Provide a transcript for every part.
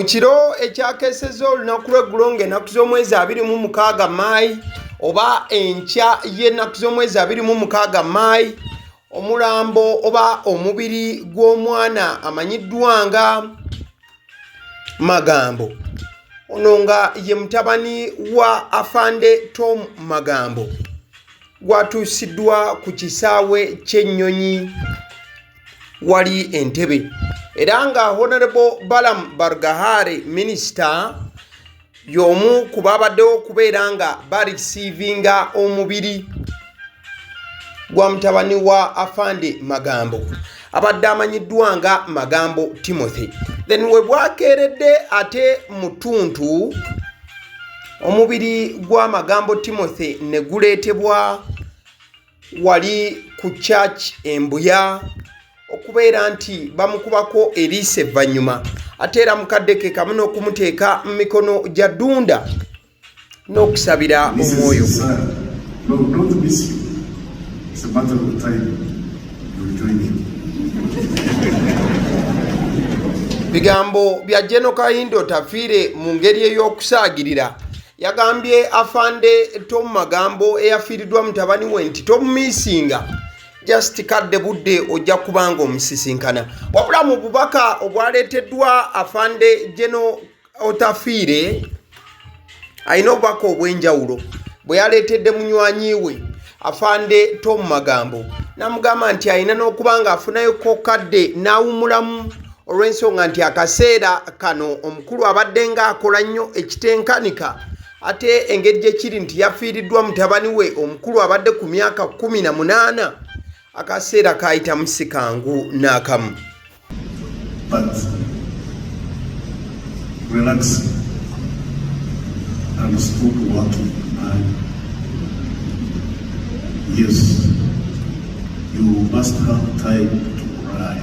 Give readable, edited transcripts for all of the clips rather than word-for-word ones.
Mu kiro ekyakeesezza olunaku lw'eggulo ng'ennaku z'omwezi 26 Maayi oba enkya y'ennaku z'omwezi 26 Maayi, omulambo oba omubiri gw'omwana amanyiddwa nga Magambo, ono nga ye mutabani wa Afande Tom Magambo, gwatuusiddwa ku kisaawe ky'ennyonyi wali Entebbe era nga Honorable Balaam Barugahare minisita y'omu ku babaddewo okubeera nga barisiivinga omubiri gwa mutabani wa Afande Magambo abadde amanyiddwa nga Magambo Timothy. Then we bwakeeredde ate mu ttuntu omubiri gwa Magambo Timothy ne guleetebwa wali ku church embuya okubeera nti bamukubako eriiso evvannyuma ate era mukadde ke kamu n'okumuteeka mu mikono gya Ddunda n'okusabira omwoyo gwe. Bigambo bya General Kahinda Otafiire mu ngeri ey'okusaagirira. Yagambye afande Tom Magambo eyafiiriddwa mutabani we nti tomumiisinga just kadde budde ojja kubanga omusisinkana. Wabula mu bubaka obwaleeteddwa afande Geno Otafiire alina obubaka obw'enjawulo bwe yaleetedde munywanyi we afande Tom Magambo n'amugamba nti alina n'okuba ng'afunayo ko kadde n'awumulamu olw'ensonga nti akaseera kano omukulu abadde ng'akola nnyo ekitenkanika ate engeri gye kiri nti yafiiriddwa mutabani we omukulu abadde ku myaka 18 akaseera kaayitamu si kangu n'akamu. But relax and stop working, man. Yes, you must have time to cry.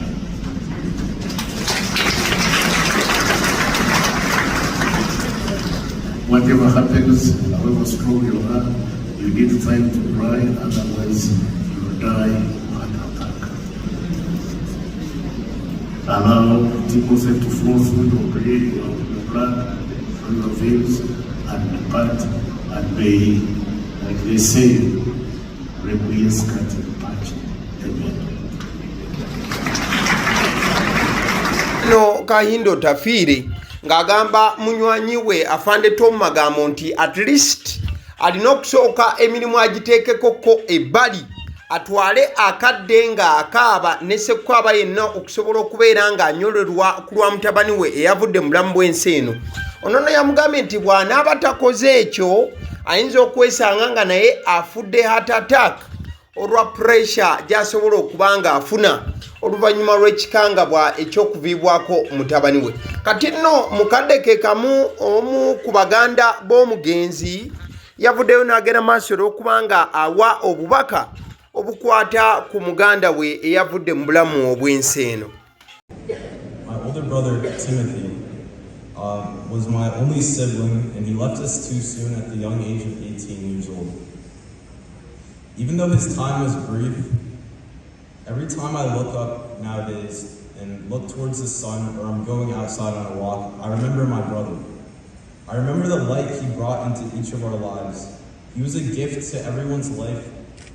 Whatever happens, however strong you are, you need time to cry, otherwise you die of heart attack. Allow Timothy to flow through your brain, your blood, through your veins, and depart, and may, like they say, requiescat in pace. Amen. No Kahinda Otafiire ng'agamba munywanyi we afande Tom Magambo nti at least alina okusooka emirimu agiteekeko ko ebbali atwale akadde ng'akaaba ne ssekkwaba yenna okusobola okubeera ng'anyolerwa ku lwa mutabani we eyavudde mu bulamu bw'ensi eno. Ono no yamugambye nti bw'anaaba takoze ekyo ayinza okwesanga nga naye afudde heart attack olwa pressure gy'asobola okuba ng'afuna oluvannyuma lw'ekikangabwa eky'okuviibwako mutabani we. Kati nno mu kadde ke kamu omu ku baganda b'omugenzi yavuddeyo n'agenda maaso olw'okuba nga awa obubaka obukwata ku muganda we eyavudde mu bulamu obw'ensi eno. My older brother Timothy was my only sibling, and he left us too soon at the young age of 18 years old. Even though his time was brief, every time I look up nowadays and look towards the sun or I'm going outside on a walk, I remember my brother. I remember the light he brought into each of our lives. He was a gift to everyone's life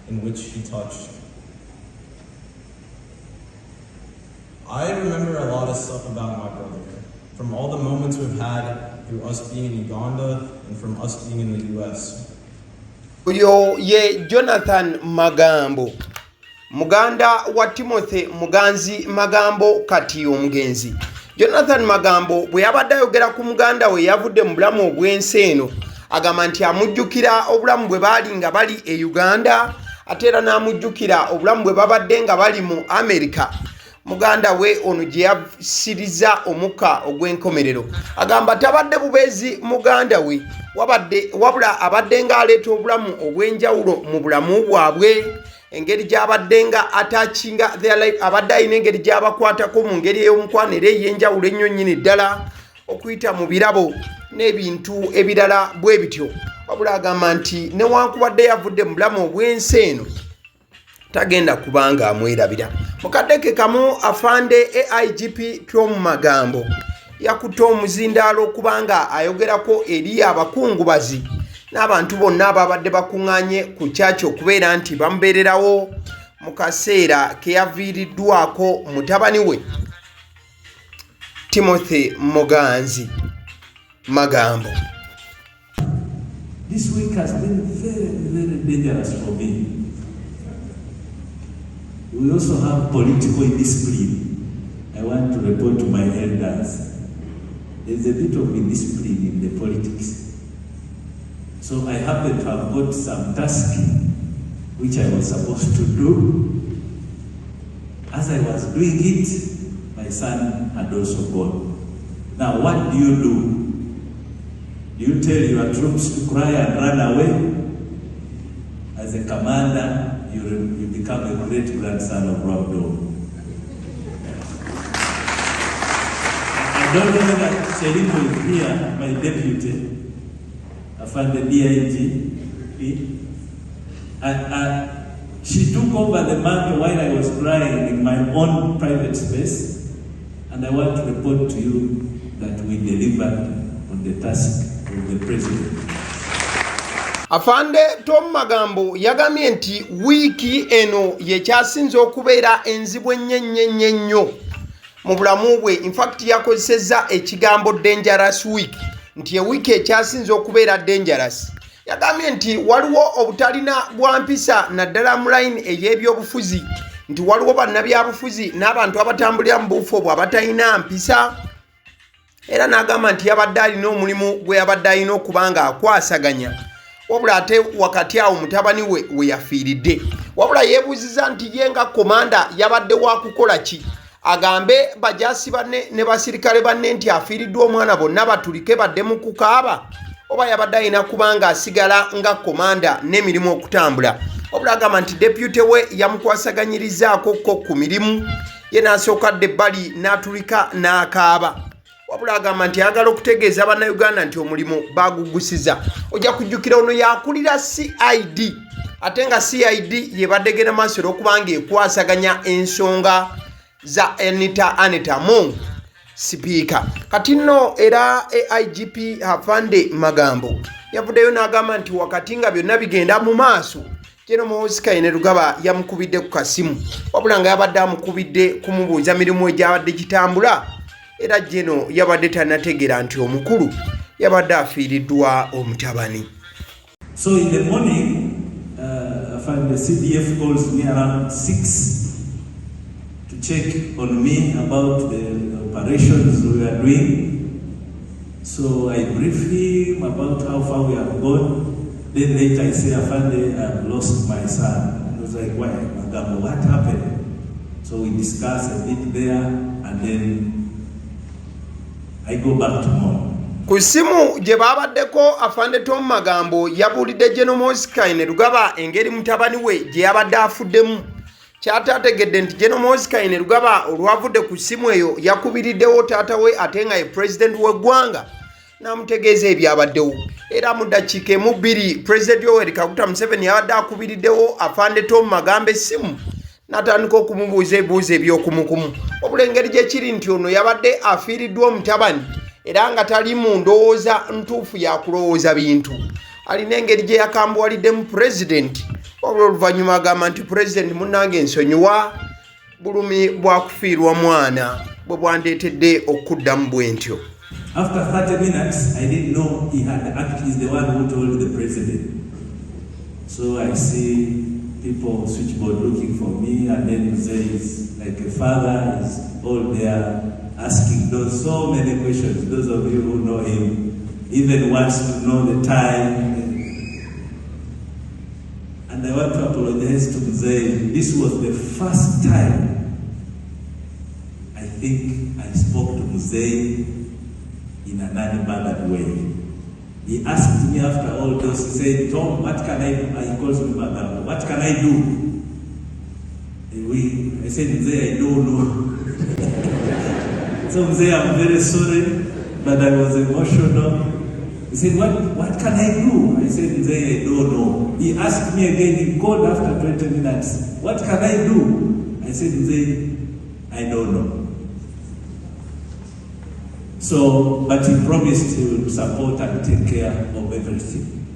in which he touched. I remember a lot of stuff about my brother, from all the moments we've had through us being in Uganda and from us being in the US. Oyo ye Jonathan Magambo, muganda wa Timothy Muganzi Magambo kati omugenzi. Jonathan Magambo bwe yabadde ayogera ku muganda we yavudde mu bulamu obw'ensi eno, agamba nti amujjukira obulamu bwe baali nga bali e Uganda, ate era n'amujjukira obulamu bwe babadde nga bali mu Amerika. Muganda we ono gye yasiriza omukka ogw'enkomerero agamba tabadde bubeezi muganda we wabadde wabula abadde ng'aleeta obulamu obw'enjawulo mu bulamu bwabwe, engeri gy'abadde nga atakinga their life, abadde alina engeri gy'abakwatako mu ngeri ey'omukwano era ey'enjawulo ennyo nnyini ddala okuyita mu birabo n'ebintu ebirala bwe bityo. Wabula agamba nti newankubadde yavudde mu bulamu obw'ensi eno tagenda kubanga amwerabira. Mukadde ke kamu afande AIGP Tom Magambo Yakutte omuzindaalo okubanga ayogerako eri abakungubazi n'abantu bonna ababadde bakuŋŋaanye ku kyaki okubeera nti bamubeererawo mu kaseera ke yaviiriddwako mutabani we Timothy Muganzi Magambo. This week has been very, very dangerous for me. We also have political indiscipline. I want to report to my elders. There's a bit of indiscipline in the politics. So I happen to have got some task which I was supposed to do. As I was doing it, my son had also gone. Now, what do you do? Do you tell your troops to cry and run away? As a commander, you become a great-grandson of Rwabwogo. I don't know whether Chelimo is here, my deputy, Afande DIG. She took over the mantle while I was crying in my own private space, and I want to report to you that we delivered on the task of the president. Afande Tom Magambo yagambye nti wiiki eno yekyasinze okubeera enzibu ennyo ennyo ennyo ennyo mu bulamu bwe. In fact yakozesezza ekigambo dangerous week, nti ewiiki ekyasinze okubeera dangerous. Yagambye nti waliwo obutalina bwa mpisa naddala mu line ey'ebyobufuzi, nti waliwo bannabyabufuzi n'abantu abatambulira mu buufu obwo abatalina mpisa. Era n'agamba nti yabadde alina omulimu gwe yabadde alina okuba nga akwasaganya, wabula ate wakati awo mutabani we we yafiiridde. Wabula yeebuuziza nti ye nga komanda yabadde wa kukola ki, agambe bajaasi banne ne basirikale banne nti afiiriddwa omwana bonna batulike badde mu kukaaba, oba yabadde alina kuba nga asigala nga komanda n'emirimu okutambula. Wabula agamba nti deputy we yamukwasaganyirizaako ko ku mirimu, ye n'asooka dda ebbali n'atulika n'akaaba. Wabula agamba nti ayagala okutegeeza bannayuganda nti omulimu bagugusiza. Ojja kujjukira ono yakulira CID, ate nga CID yebadde genda maaso olw'okuba nga ekwasaganya ensonga za Anita Anita Among sipiika. Kati nno era AIGP Afande Magambo yavuddeyo n'agamba nti wakati nga byonna bigenda mu maaso, General Muhoozi Kainerugaba yamukubidde ku kasimu, wabula nga yabadde amukubidde kumubuuza mirimu egyabadde gitambula, era General yabadde tannategeera nti omukulu yabadde afiiriddwa omutabani. So in the morning, I find the CDF calls me around 6 to check on me about the operations we are doing. So I brief him about how far we have gone. Then later I say, Afande, I've lost my son. And he was like, why, Magambo, what happened? So we discuss a bit there, and then I go back to Mon. Ku ssimu gye baabaddeko, Afande Tom Magambo yabuulidde General Muhoozi Kainerugaba engeri mutabani we gye yabadde afuddemu. Kyataategedde nti General Muhoozi Kainerugaba olwavudde ku ssimu eyo yakubiriddewo taata we, ate nga ye pulezidenti w'eggwanga, n'amutegeeza ebyabaddewo. Era mu ddakiika emu bbiri Pulezidenti Yoweri Kaguta Museveni yabadde akubiriddewo Afande Tom Magambo essimu n'atandika okumubuuza ebibuuzo eby'okumukumu. Wabula engeri gye kiri nti ono yabadde afiiriddwa omutabani era nga tali mu ndowooza ntuufu yakulowooza bintu, alina engeri gye yakambuwaliddemu pulezidenti. Wabula oluvannyuma agamba nti pulezidenti munnange ensonyiwa, bulumi bwa kufiirwa mwana bwe bwandeetedde okuddamu bwe ntyo. After 30 minutes, I didn't know he had actually is the one who told the president. So I see people switchboard looking for me, and then there is like a father is all there asking those so many questions. Those of you who know him even wants to know the time. And I want to apologize to Mzee. This was the first time I think I spoke to Mzee in an unbothered way. He asked me after all those, he said, Tom, what can I do? He calls me Magambo. What can I do? I said, Mzee, I don't know. So Mzee, I'm very sorry, but I was emotional. He said, what can I do? I said, Mzee, I don't know. He asked me again, he called after 20 minutes. What can I do? I said, Mzee, I don't know. So, but he promised he will support and take care of everything.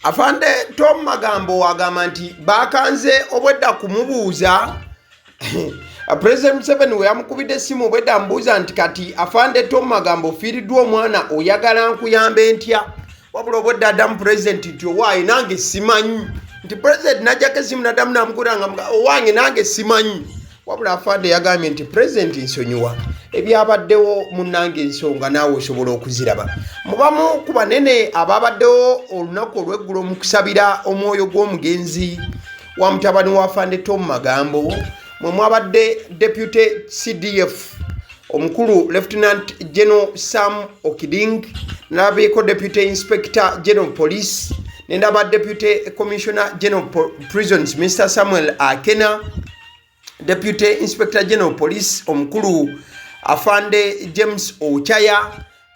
Afande Tom Magambo agamba nti bakanze obwedda kumubuuza President Museveni we yamukubidde essimu obwedda amubuuza nti kati Afande Tom Magambo ofiiriddwa omwana oyagala nkuyambe ntya, wabula obwedda addamu Pulezidenti nti owaaye nange simanyi, nti Pulezidenti n'ajjako essimu n'addamu n'amukubira nga owange nange simanyi. Wabula Afande yagambye nti Pulezidenti nsonyiwa ebyabaddewo munnange, ensonga naawe osobola okuziraba. Mu bamu ku banene ababaddewo olunaku olw'eggulo mu kusabira omwoyo gw'omugenzi wa mutabani wa Afande Tom Magambo mwe mwabadde Deputy CDF omukulu Lieutenant General Sam Okiding, nalabyeko Deputy Inspector General Police, nendaba Deputy Commissioner General Prisons Mr Samuel Akena, Deputy Inspector General Police omukulu Afande James Ochaya,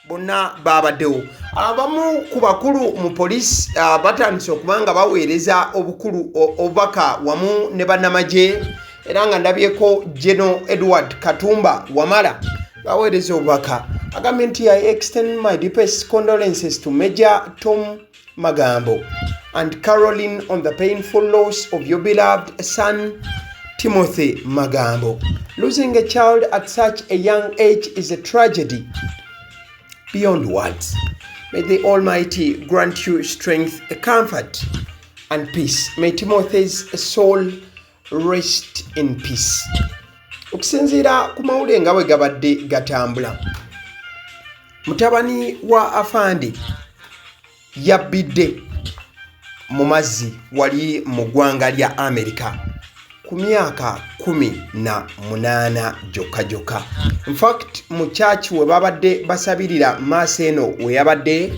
bonna babaddewo. Abamu ku bakulu mu poliisi batandise okuba nga baweereza obukulu obubaka wamu ne bannamagye, era nga ndabyeko General Edward Katumba Wamala baweereza obubaka agambye nti I extend my deepest condolences to Major Tom Magambo and Caroline on the painful loss of your beloved son Timothy Magambo. Losing a child at such a young age is a tragedy beyond words. May the Almighty grant you strength, comfort, and peace. May Timothy's soul rest in peace. Okusinziira ku mawulire nga bwe gabadde gatambula, mutabani wa Afande yabbidde mu mazzi wali mu ggwanga lya Amerika ku myaka 18 gyokka gyokka. Infact mu church we babadde basabirira maaso eno we yabadde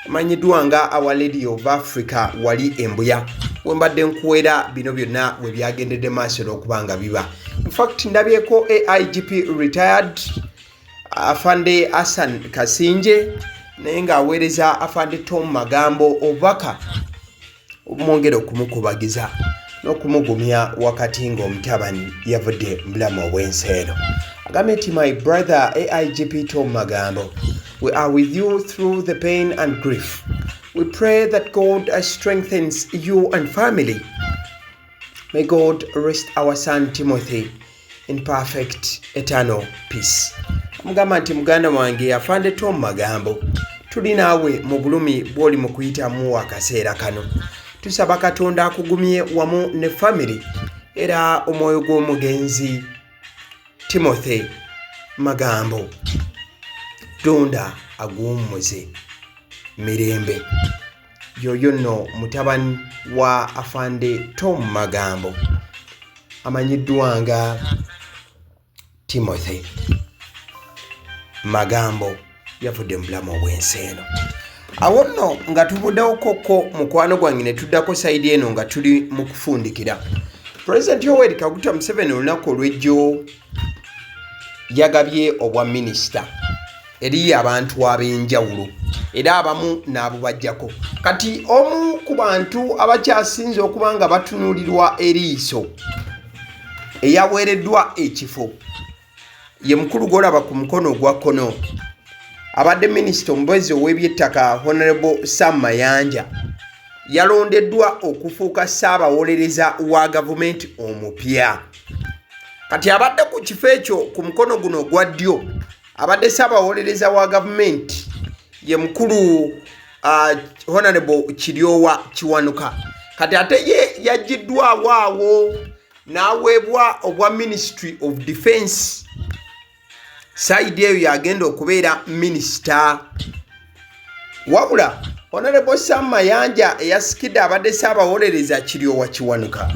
emanyiddwa nga Our Lady of Africa wali Embuya, we mbadde nkuwera bino byonna we byagendedde maaso n'okuba nga biba. Infact ndabyeko AIGP retired Afande Hassan Kasinje naye ng'aweereza Afande Tom Magambo obubaka obumwongera okumukubagiza n'okumugumya wakati ng'omutabani yavudde mu bulamu obw'ensi eno. Agambye nti my brother AIGP Tom Magambo, we are with you through the pain and grief. We pray that God strengthens you and family. May God rest our son Timothy in perfect eternal peace. Amugamba nti muganda wange Afande Tom Magambo, tuli naawe mu bulumi bw'oli mu kuyitamu akaseera kano. Tusaba Katonda akugumye wamu ne family, era omwoyo gw'omugenzi Timothy Magambo Ddunda aguwummuze mirembe. Yoyo nno mutabani wa Afande Tom Magambo amanyiddwa nga Timothy Magambo yavudde mu bulamu obw'ensi eno. Awo nno nga tuvuddewo kokko mukwano gwange ne tuddako sayidi eno nga tuli mu kufundikira. Pulezidenti Yoweri Kaguta Museveni olunaku olw'ejjo yagabye obwa minisita eri abantu ab'enjawulo era abamu n'abubajjako. Kati omu ku bantu abakyasinze okuba nga batunuulirwa eriiso eyaweereddwa ekifo ye mukulu gw'olaba ku mukono ogwa kkono, abadde minisita omubeezi ow'ebyettaka Honorable Sam Mayanja, yalondeddwa okufuuka ssaabawolereza wa gavumenti omupya. Kati abadde ku kifo ekyo ku mukono guno ogwa ddyo abadde ssaabawolereza wa gavumenti ye mukulu Honorable Kiryowa Kiwanuka. Kati ate ye yaggiddwawo awo n'aweebwa obwa Ministry of Defense, sayidi eyo yagenda okubeera minisita. Wabula Honorable Sam Mayanja eyasikidde abadde ssaabawolereza Kiryowa Kiwanuka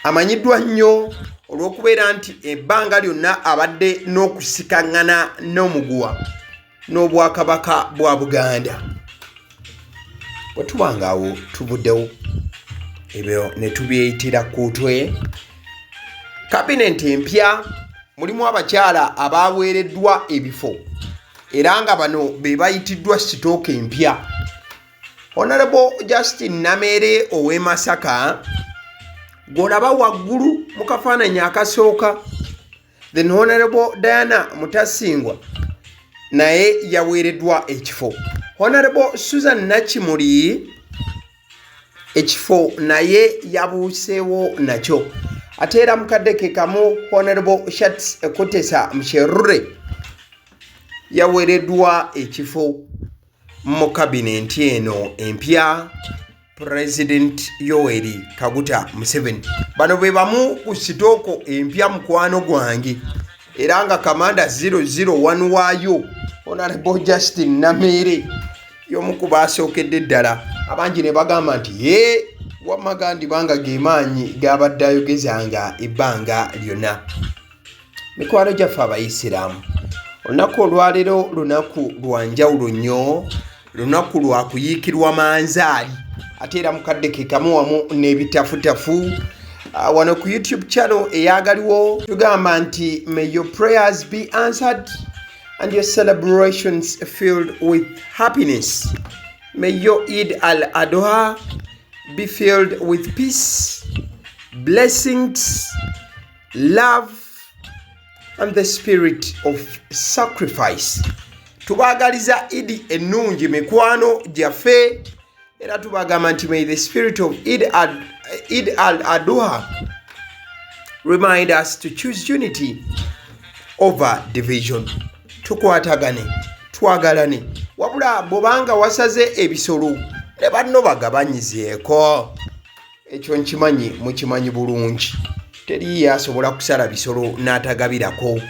amanyiddwa nnyo olw'okubeera nti ebbanga lyonna abadde n'okusikaŋŋana n'omuguwa n'Obwakabaka bwa Buganda. Bwe tuba nga awo tuvuddewo ebyo ne tubyeyitira kuutwe, kabinenti empya mulimu abakyala abaweereddwa ebifo era nga bano be bayitiddwa sitooka empya. Honorable Justin Nameere ow'e Masaka gw'olaba waggulu mu kafaananyi akasooka, then Honorable Diana Mutasingwa naye yaweereddwa ekifo. Honorable Susan Nakimuli ekifo naye yabuuseewo nakyo. Ate era mukadde ke kamu Honorable Shats Kutesa Musherure yaweereddwa ekifo mu kabinenti eno empya President Yoweri Kaguta Museveni. Bano be bamu ku sitooko empya mukwano gwange era nga kamanda 001 waayo Honorable Justin Nameere y'omu ku baasookedde ddala abangi ne bagamba nti ye wamma gandiba nga ge maanyi g'abadde ayogezanga ebbanga lyonna. Mikwano gyaffe Abayisiraamu, olunaku olwaleero lunaku lwa njawulo nnyo, lunaku lwa kuyiikirwa manzaali ate era mukadde ke kamu wamu n'ebitafutafu. Wano ku YouTube channel eyagaliwo tugamba nti may your prayers be answered and your celebrations filled with happiness. May your Eid al-Adha be filled with peace, blessings, love and the spirit of sacrifice. Tubaagaliza Idi ennungi mikwano gyaffe era tubagamba nti may the spirit of Eid al-Adha remind us to choose unity over division. Tukwatagane, twagalane, wabula bw'obanga wasaze ebisolo ne banno bagabanyizeeko. Ekyo nkimanyi mukimanyi bulungi, teriyo asobola kusala bisolo n'atagabirako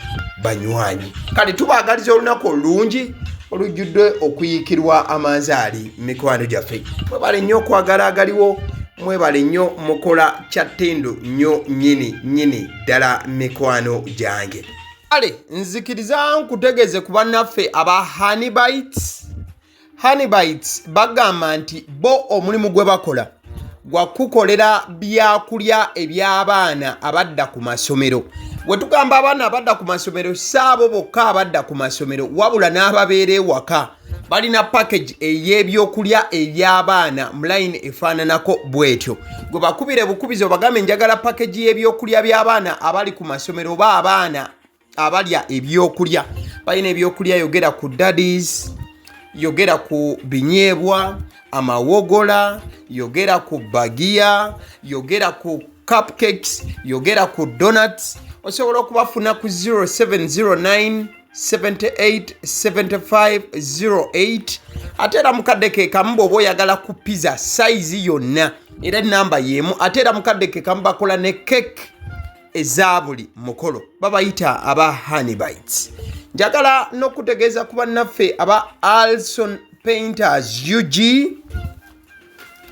banywanyi. Kale tubaagaliza olunaku olulungi olujjudde okuyiikirwa amanzaali mikwano gyaffe. Mwebale nnyo okwagala agaliwo, mwebale nnyo mukola kya ttendo nnyo nnyini nnyini ddala mikwano gyange. Kale nzikiriza nkutegeeze ku bannaffe aba Honey Bites. Honey Bites bagamba nti bo omulimu gwe bakola gwa kukolera byakulya eby'abaana abadda ku masomero. Bwe tugamba abaana abadda ku masomero, si abo bokka abadda ku masomero, wabula n'ababeera ewaka. Balina package ey'ebyokulya eby'abaana mu line efaananako bw'etyo. Gwe bakubire bukubizi obagambe njagala package y'ebyokulya by'abaana abali ku masomero oba abaana abalya ebyokulya. Balina ebyokulya, yogera ku daddies, yogera ku binyeebwa, amawogola, yogera ku bagiya, yogera ku cupcakes, yogera ku donuts. Osobola okubafuna ku 0709 78 75 08. Ate era mukadde ke kamu bw'oba oyagala ku pizza size yonna era enamba y'emu. Ate era mukadde ke kamu bakola ne cake eza buli mukolo, babayita aba Honey Bites. Njagala n'okutegeeza ku bannaffe aba Alson Painters UG.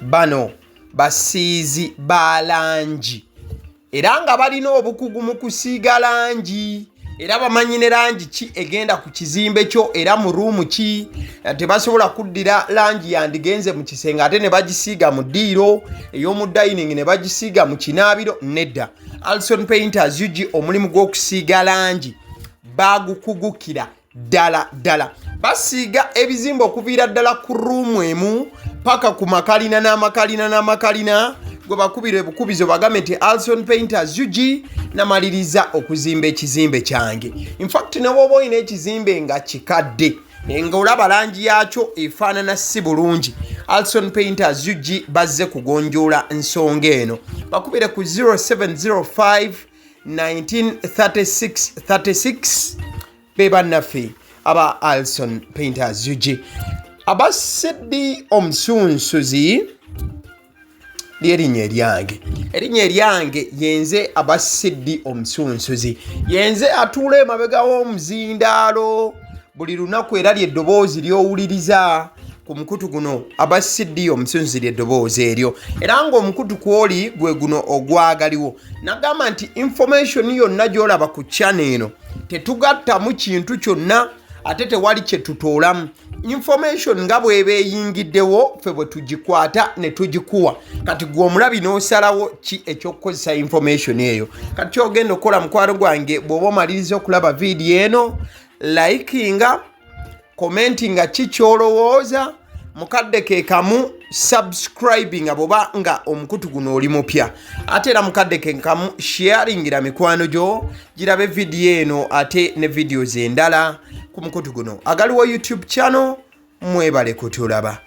Bano basiizi ba langi era nga balina obukugu mu kusiiga langi, era bamanyi ne langi ki egenda ku kizimbe kyo era mu ruumu ki. Tebasobola kuddira langi yandigenze mu kisenge ate ne bagisiiga mu ddiiro, ey'omu dining ne bagisiiga mu kinaabiro. Nedda, Alson Painters UG omulimu gw'okusiiga langi bagukugukira ddala ddala. Basiiga ebizimbe okuviira ddala ku ruumu emu paka ku makalina n'amakalina n'amakalina. Gwe bakubira ebukubizo bagambe nti Alson Painters UG namaliriza okuzimba ekizimbe kyange. Infact ne bw'oba olina ekizimbe nga kikadde nga olaba langi yakyo efaanana si bulungi, Alson Painters UG bazze kugonjoola nsonga eno. Bakubire ku 0705 1936 36. Be bannaffe aba Alson Painters UG. Aba CD Omusunsuzi lyerinnya eryange, erinnya eryange yenze aba CD Omusunsuzi, yenze atuula emabega w'omuzindaalo buli lunaku, era ly'eddoboozi ly'owuliriza ku mukutu guno. Aba CD Omusunsuzi ly'eddoboozi eryo, era ng'omukutu kwoli gwe guno ogwagaliwo. Nagamba nti information yonna gy'olaba ku channel eno tetugattamu kintu kyonna ate tewali kye tutoolamu. Information nga bw'eba eyingiddewo ffe bwe tugikwata ne tugikuwa. Kati gwe omulabi n'osalawo ki ekyokukozesa information eyo. Kati kyogenda okukola mukwano gwange, bw'oba omaliriza okulaba vidiyo eno, likinga, commentinga ki ky'olowooza, mukadde ke kamu subscribinga bw'oba nga omukutu guno oli mupya, ate era mukadde ke kamu sharingira mikwano gyo girabe vidiyo eno ate ne videos endala. ku mukutu guno agaliwo YouTube channel. Mwebale kutulaba.